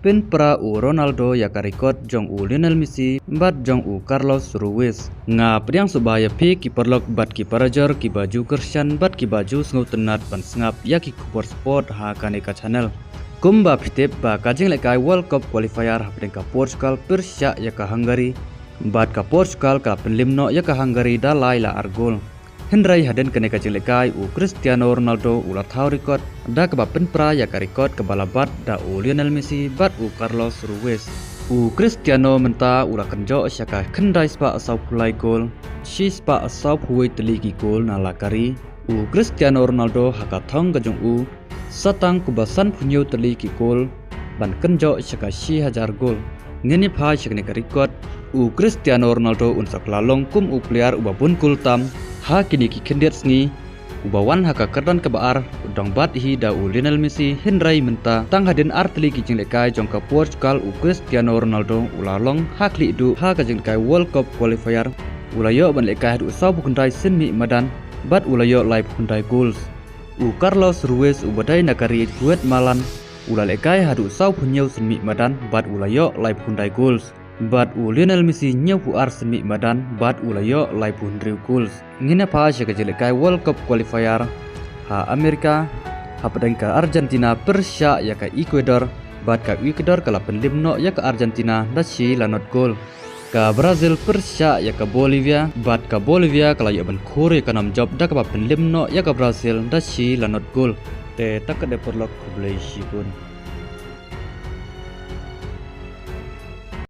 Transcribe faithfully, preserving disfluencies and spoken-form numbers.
Pynpra u Ronaldo ïa ka record jong u Lionel Messi bad jong u Carlos Ruiz. Nga pdiang sngewbha ïa phi ki paralok bad ki parajor kiba ju kyrshan bad kiba ju sngewtynnat ban sngap ïa ki khubor sport ha kane ka channel. Kumba phi tip ba ka jinglehkai World Cup qualifier hapdeng ka Portugal pyrshah ïa ka Hungary, bad ka Portugal ka pynliem noh ïa ka Hungary da lai la ar gol. Hynrei hadien kane ka jinglehkai u Cristiano Ronaldo u la thaw record da kaba pynpra ïa ka record kaba la bat da u Lionel Messi bad u Carlos Ruiz. U Cristiano mynta u la kynjoh sha ka khyndai spah sawphew lai gol, shi spah sawphew wei tylli ki gol na la ka ri. U Cristiano Ronaldo ha ka thong ka jong u sa tang kumba sanphew hynñiew tylli ki gol ban kynjoh sha ka shi hajar gol. Ngin ïa phai sha kane ka record, u Cristiano Ronaldo un sa kylla long kum u player uba bun gol tam ha kine ki khyndiat sngi, uba wan ha ka kyrdan kaba ar, u dang bat hi da u Lionel Messi. Hynrei mynta tang hadien ar tylli ki jinglehkai jong ka Portugal u Cristiano Ronaldo u la long ha khlieh duh ha ka jinglehkai World Cup qualifier. U la ïoh ban lehkai haduh sawphew khyndai sien mih madan bad u la ïoh laiphew khyndai goals. U Carlos Ruiz uba dei na ka ri Guatemalan u la lehkai haduh sawphew hynñiew sien mih madan bad u la ïoh laiphew khyndai goals. Bad u Lionel Messi hynñiewphew ar sien mih madan bad u la ïoh laiphew hynriew goals. Ngin ïa phai sha ka jinglehkai World Cup qualifier ha America, hapdeng ka Argentina pyrshah ïa ka Ecuador, bad ka Ecuador ka la pynliem noh ïa ka Argentina da shi la nod gol. Ka Brazil pyrshah ïa ka Bolivia, bad ka Bolivia ka la ïoh ban khur ïa ka nam jop da kaba pynliem noh ïa ka Brazil da shi la nod gol. Te ta ka dei paralok, khublei shibun.